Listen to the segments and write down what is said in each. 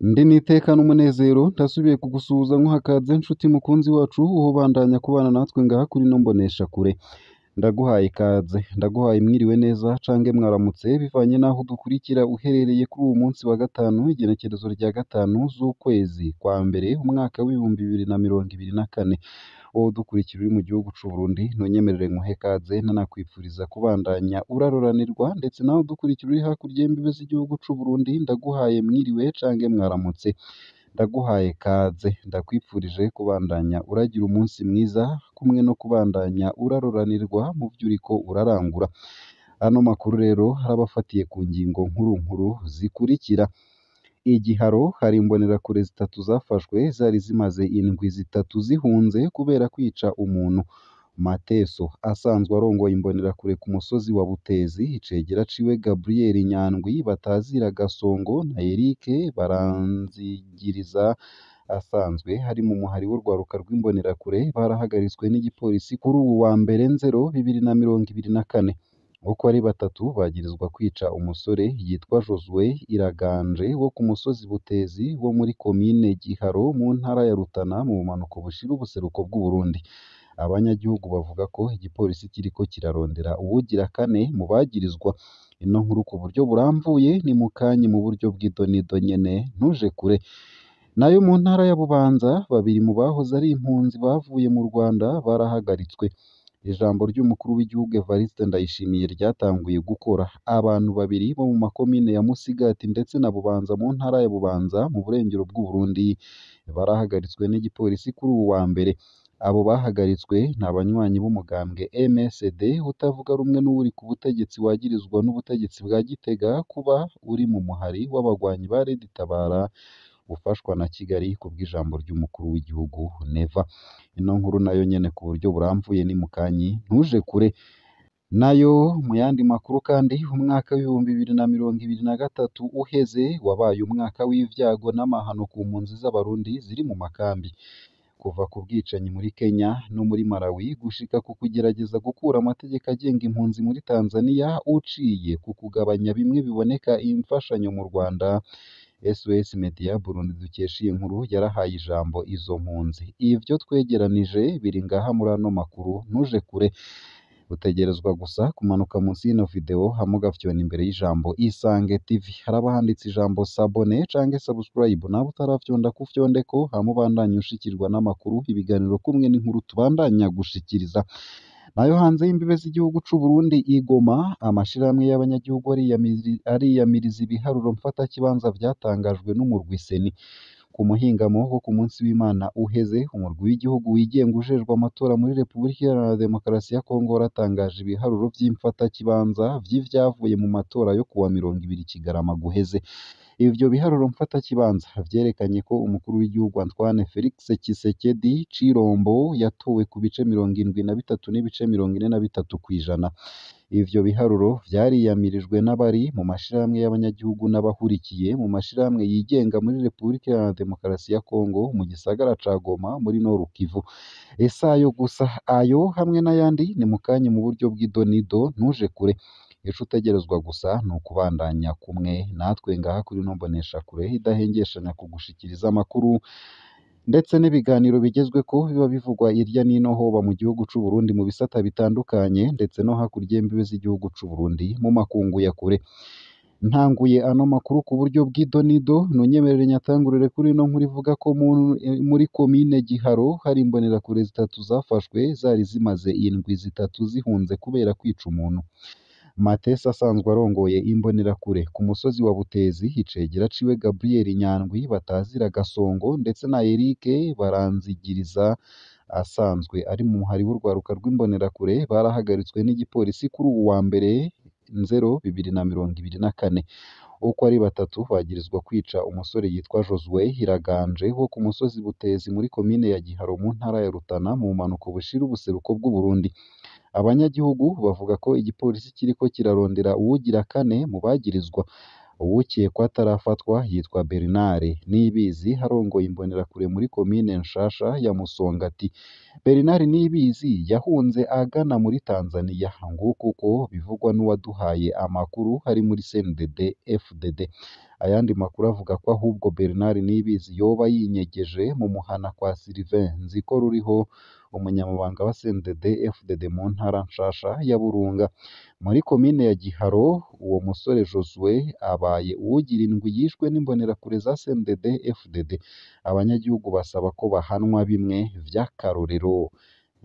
Ndi n'iteka n'umunezero ndasubiye kugusuhuza nkuha kaze nshuti mukunzi wacu ubandanya kubana natwe ngaha kuri ino mboneshakure. Ndaguhaye ikaze, ndaguhaye mwiriwe neza cange mwaramutse bivanye n'aho udukurikira uherereye kuri uwu munsi wa gatanu, igenekerezo rya gatanu z'ukwezi kwa mbere umwaka w'2024. Wowe udukurikira uri mu gihugu c'Uburundi, ntunyemerere nkuhe kaze nanakwipfuriza kubandanya uraroranirwa, ndetse nawe udukurikira uri hakurya y'imbibe z'igihugu c'Uburundi, ndaguhaye mwiriwe cange mwaramutse, ndaguhaye kaze, ndakwipfurije kubandanya uragira umunsi mwiza kumwe no kubandanya uraroranirwa mu vyo uriko urarangura. Ano makuru rero arabafatiye ku ngingo nkuru nkuru zikurikira: Igiharo hari imbonerakure zitatu zafashwe zari zimaze indwi zitatu zihunze kubera kwica umuntu. Mateso asanzwe arongoye imbonerakure ku musozi wa Butezi, icegera ciwe Gabriel Nyandwi batazira Gasongo na Eric Baranzigiriza asanzwe ari mu muhari w'urwaruka rw'imbonerakure barahagaritswe n'igipolisi kuri uwu wa mbere Nzero 2024. Uko ari batatu bagirizwa kwica umusore yitwa Josue Iraganje wo ku musozi Butezi wo muri komine Giharo mu ntara ya Rutana mu bumanuko bushira ubuseruko bw'Uburundi. Abanyagihugu bavuga ko igipolisi kiriko kirarondera uwugira kane mu bagirizwa. Ino nkuru ku buryo burambuye ni mukanye mu buryo bw'idonido nyene, ntuje kure. Nayo mu ntara ya Bubanza, babiri mu bahoze ari impunzi bavuye mu Rwanda barahagaritswe. Ijambo ry'umukuru w'igihugu Evariste Ndayishimiye ryatanguye gukora. Abantu babiri bo mu makomine ya Musigati ndetse na Bubanza mu ntara ya Bubanza mu burengero bw'Uburundi barahagaritswe n'igipolisi kuri uwu wa mbere. Abo bahagaritswe ni abanywanyi b'umugambwe MSD utavuga rumwe n'uwuri ku butegetsi wagirizwa n'ubutegetsi bwa Gitega kuba uri mu muhari w'abagwanyi ba Red Tabara ufashwa na Kigali kubw'ijambo ry'umukuru w'igihugu Neva. Ino nkuru nayo nyene ku buryo burambuye ni mukanyi, ntuje kure. Nayo mu yandi makuru kandi, umwaka w'2023 uheze wabaye umwaka w'ivyago n'amahano ku mpunzi z'Abarundi ziri mu makambi. Kuva ku bwicanyi muri Kenya no muri Malawi gushika ku kugerageza gukura amategeko agenga impunzi muri Tanzania uciye ku kugabanya bimwe biboneka imfashanyo mu Rwanda, SOS Media Burundi dukesha iyi nkuru yarahaye ijambo izo mpunzi. Ivyo twegeranije biri ngaha muri ano makuru, ntuje kure. Utegerezwa gusa kumanuka munsi y'ino video hama ugafyona imbere y'ijambo Isange TV. Haraba handitse ijambo s'abonner canke subscribe, nawe utaravyonda kufyondeko hama ubandanye ushikirwa n'amakuru, ibiganiro kumwe n'inkuru tubandanya gushikiriza. Nayo hanze y'imbibe z'igihugu c'Uburundi i Goma, amashirahamwe y'abanyagihugu ariyamiriza ibiharuro mfatakibanza vyatangajwe n'umurwi CENI. Ku muhingamo wo ku munsi w'Imana uheze, umurwi w'igihugu wigenga ujejwe amatora muri Repubulika Iharanira Demokarasi ya Kongo waratangaje ibiharuro vy'imfatakibanza vy'ivyavuye mu matora yo kuwa 20 Kigarama guheze. Ivyo biharuro mfatakibanza vyerekanye ko umukuru w'igihugu Antoine Felix Tshisekedi Tshilombo yatowe ku bice 73.43 kw'ijana. Ivyo biharuro vyariyamirijwe n'abari mu mashirahamwe y'abanyagihugu n'abahurikiye mu mashirahamwe yigenga muri Repubulika Iharanira Demokarasi ya Kongo mu gisagara ca Goma muri Nord Kivu. Ese ayo gusa, ayo hamwe n'ayandi ni mukanye mu buryo bw'idonido, ntuje kure. Ico utegerezwa gusa ni ukubandanya kumwe natwe ngaha kuri ino mboneshakure idahengeshanya kugushikiriza amakuru ndetse n'ibiganiro bigezweko biba bivugwa irya n'ino hoba mu gihugu c'Uburundi mu bisata bitandukanye ndetse no hakurya y'imbibe z'igihugu c'Uburundi mu makungu ya kure. Ntanguye ano makuru ku buryo bw'idonido, ntunyemerere nyatangurire kuri ino nkuru ivuga ko muri komine Giharo hari imbonerakure zitatu zafashwe zari zimaze indwi zitatu zihunze kubera kwica umuntu. Mateso asanzwe arongoye imbonerakure ku musozi wa Butezi, icegera ciwe Gabriel Nyandwi batazira Gasongo ndetse na Eric Baranzigiriza asanzwe ari mu muhari w'urwaruka rw'imbonerakure barahagaritswe n'igipolisi kuri uwu wa mbere Nzero 2024. Uko ari batatu bagirizwa kwica umusore yitwa Josue Iraganje wo ku musozi Butezi muri komine ya Giharo mu ntara ya Rutana mu bumanuko bushira ubuseruko bw'Uburundi. Abanyagihugu bavuga ko igipolisi kiriko kirarondera uwugira kane mu bagirizwa. Uwukekwa atarafatwa yitwa Bernard Nibizi arongoye imbonerakure muri komine Nshasha ya Musongati. Bernard Nibizi yahunze agana muri Tanzania, nguko uko bivugwa n'uwaduhaye amakuru ari muri CNDD FDD. Ayandi makuru avuga ko ahubwo Bernard Niyibizi yoba yinyegeje mu muhana kwa Sylvain Nzikoruriho, umunyamabanga wa CNDD FDD mu ntara nshasha ya Burunga. Muri komine ya Giharo, uwo musore Josue abaye uwugira indwi yishwe n'imbonerakure za CNDD FDD. Abanyagihugu basaba ko bahanwa bimwe vy'akarorero.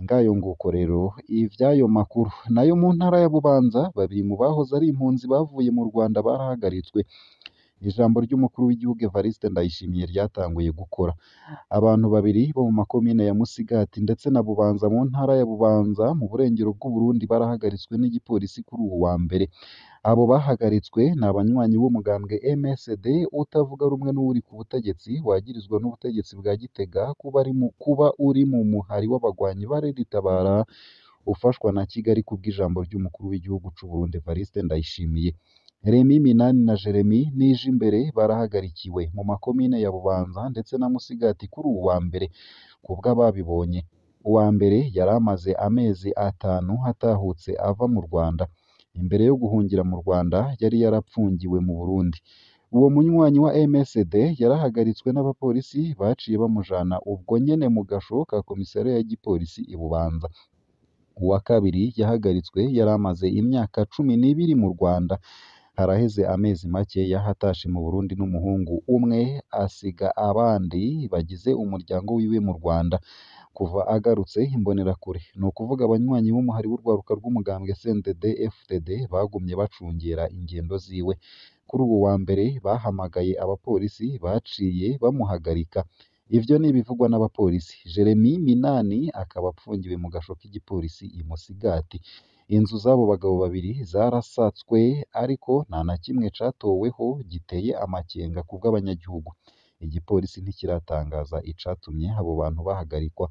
Ngayo nguko rero ivy'ayo makuru. Nayo mu ntara ya Bubanza, babiri mu bahoze ari impunzi bavuye mu Rwanda barahagaritswe. Ijambo ry'umukuru w'igihugu Evariste Ndayishimiye ryatanguye gukora. Abantu babiri bo mu makomine ya Musigati ndetse na Bubanza mu ntara ya Bubanza mu burengero bw'Uburundi barahagaritswe n'igipolisi kuri uwu wa mbere. Abo bahagaritswe ni abanywanyi b'umugambwe MSD utavuga rumwe n'uwuri ku butegetsi, wagirizwa n'ubutegetsi bwa Gitega kuba uri mu muhari w'abagwanyi ba Red Tabara ufashwa na Kigali kubw'ijambo ry'umukuru w'igihugu c'u Burundi Evariste Ndayishimiye. Remy Minani na Jeremy Nijimbere barahagarikiwe mu makomine ya Bubanza ndetse na Musigati kuri uwu wa mbere kubw'ababibonye. Uwa mbere yari amaze amezi 5 atahutse ava mu Rwanda. Imbere yo guhungira mu Rwanda yari yarapfungiwe mu Burundi. Uwo munywanyi wa MSD yarahagaritswe n'abapolisi baciye bamujana ubwo nyene mu gasho ka komisariya y'igipolisi i Bubanza. Uwa kabiri yahagaritswe yari amaze imyaka 12 mu Rwanda. Haraheze amezi make yahatashe mu Burundi n'umuhungu umwe, asiga abandi bagize umuryango wiwe mu Rwanda. Kuva agarutse imbonerakure, ni ukuvuga abanywanyi b'umuhari w'urwaruka rw'umugambwe CNDD FDD, bagumye bacungera ingendo ziwe. Kuri uwu wa mbere bahamagaye abapolisi baciye bamuhagarika. Ivyo ni ibivugwa n'abapolisi. Jeremy Minani akaba apfungiwe mu gasho k'igipolisi i Musigati. Inzu z'abo bagabo babiri zarasatswe ariko nta na kimwe catoweho giteye amakenga kubw'abanyagihugu. Igipolisi ntikiratangaza icatumye abo bantu bahagarikwa,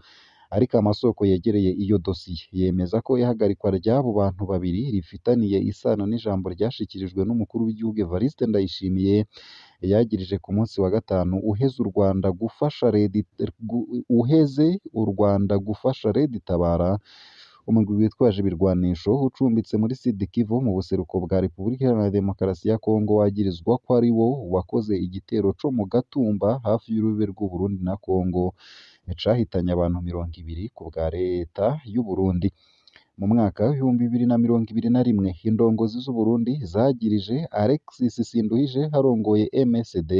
ariko amasoko yegereye iyo dosiye yemeza ko ihagarikwa ry'abo bantu babiri rifitaniye isano n'ijambo ryashikirijwe n'umukuru w'igihugu Evariste Ndayishimiye yagirije ku munsi wa gatanu uheze u Rwanda gufasha Red Tabara, umugwi witwaje ibirwanisho ucumbitse muri Sud Kivu mu buseruko bwa Repubulika Iharanira Demokarasi ya Kongo, wagirizwa ko ari wo wakoze igitero co mu Gatumba hafi y'urubibe rw'u Burundi na Kongo cahitanye abantu 20 ku bwa leta y'u Burundi. Mu mwaka w'2021 indongozi z'u Burundi zagirije Alexis Sinduhije arongoye MSD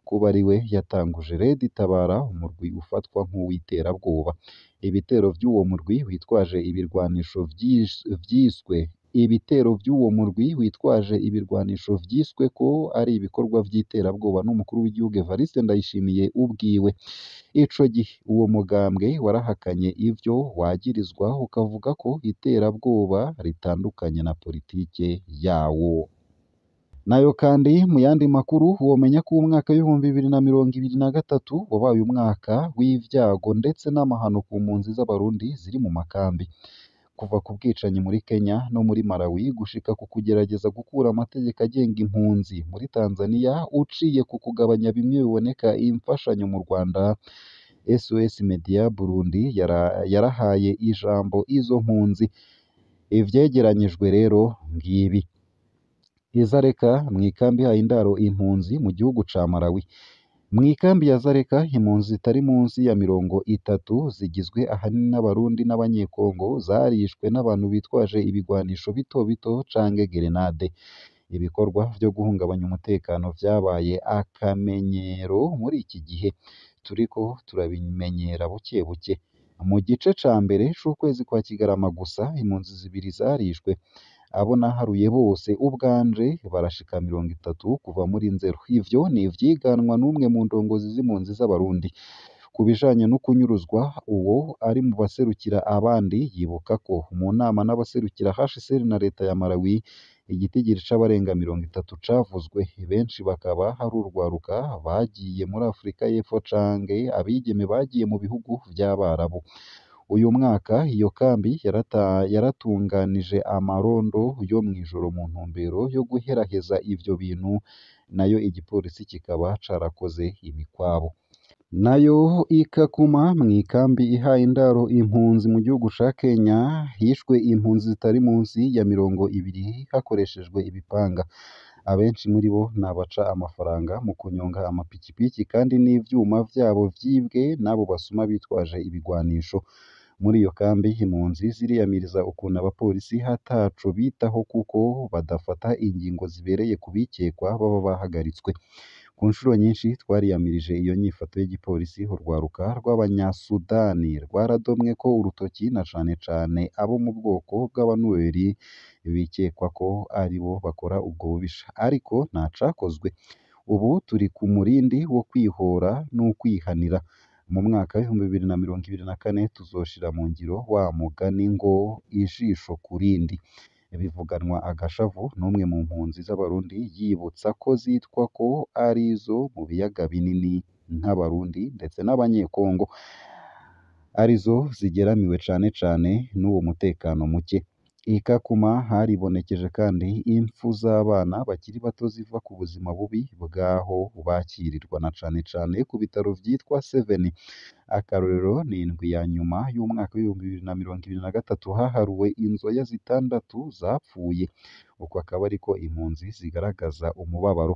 kuba ariwe yatanguje Red Tabara, umurwi ufatwa nk'uw'iterabwoba. Ibitero vy'uwo murwi witwaje ibirwanisho vyiswe ibitero vy'uwo murwi witwaje ibirwanisho vyiswe ko ari ibikorwa vy'iterabwoba n'umukuru w'igihugu Evariste Ndayishimiye ubwiwe. Ico gihe uwo mugambwe warahakanye ivyo wagirizwa, ukavuga ko iterabwoba ritandukanye na politike yawo. Nayo kandi mu yandi makuru womenya ko umwaka w'2023 wabaye umwaka w'ivyago ndetse n'amahano ku mpunzi z'Abarundi ziri mu makambi. Kuva ku bwicanyi muri Kenya no muri Malawi gushika ku kugerageza gukura amategeko agenga impunzi muri Tanzania uciye ku kugabanya bimwe biboneka imfashanyo mu Rwanda, SOS Media Burundi yarahaye ijambo izo mpunzi. Ivyegeranyijwe rero ngibi: Izareka mw'ikambi ihaye indaro impunzi mu gihugu ca Malawi. Mw'ikambi ya Zareka impunzi zitari munsi ya 30 zigizwe ahanini n'Abarundi n'Abanyekongo zarishwe n'abantu bitwaje ibigwanisho bito bito canke gerenade. Ibikorwa vyo guhungabanya umutekano vyabaye akamenyero muri iki gihe, turiko turabimenyera buke buke. Mu gice ca mbere c'ukwezi kwa Kigarama gusa impunzi zibiri zarishwe. Abo naharuye bose ubwanje barashika 30 kuva muri Nzero. Ivyo ni ivyiganwa n'umwe mu ndongozi z'impunzi z'Abarundi. Ku bijanye no kunyuruzwa, uwo ari mu baserukira abandi yibuka ko mu nama n'abaserukira HCR na leta ya Malawi igitigiri c'abarenga 30 cavuzwe, benshi bakaba ari urwaruka bagiye muri Afrika y'Epfo canke abigeme bagiye mu bihugu vy'Abarabu. Uyu mwaka iyo kambi yaratunganije amarondo yo mw'ijoro mu ntumbero yo guheraheza ivyo bintu, nayo igipolisi kikaba carakoze imikwabo. Nayo Ikakuma mw'ikambi ihaye indaro impunzi mu gihugu ca Kenya hishwe impunzi zitari munsi ya 20 hakoreshejwe ibipanga. Abenshi muri bo ni abaca amafaranga mu kunyonga amapikipiki kandi n'ivyuma vyabo vyibwe n'abo basuma bitwaje ibigwanisho. Muri iyo kambi impunzi ziriyamiriza ukuntu abapolisi ataco bitaho kuko badafata ingingo zibereye ku bikekwa baba bahagaritswe. Ku nshuro nyinshi twariyamirije iyo nyifato y'igipolisi. Urwaruka rw'abanyasudani rwaradomweko urutoki na cane cane abo mu bwoko bw'abanuweri bikekwa ko aribo bakora ubwo bubisha, ariko nta cakozwe. Ubu turi ku murindi wo kwihora n'ukwihanira. Mu mwaka w'2024 tuzoshira mu ngiro wa mugani ngo ijisho ku rindi. Bivuganwa agashavu n'umwe mu mpunzi z'Abarundi yibutsa ko zitwa ko ari izo mu biyaga binini nk'Abarundi ndetse n'Abanyekongo arizo zigeramiwe cane cane n'uwo mutekano muke. I Kakuma haribonekeje kandi impfu z'abana bakiri bato ziva ku buzima bubi bw'aho bakirirwa na cane cane ku bitaro vyitwa Seven. Akarorero ni indwi ya nyuma y'umwaka w'2023 haharuwe inzoya zitandatu zapfuye. Uko akaba ariko impunzi zigaragaza umubabaro.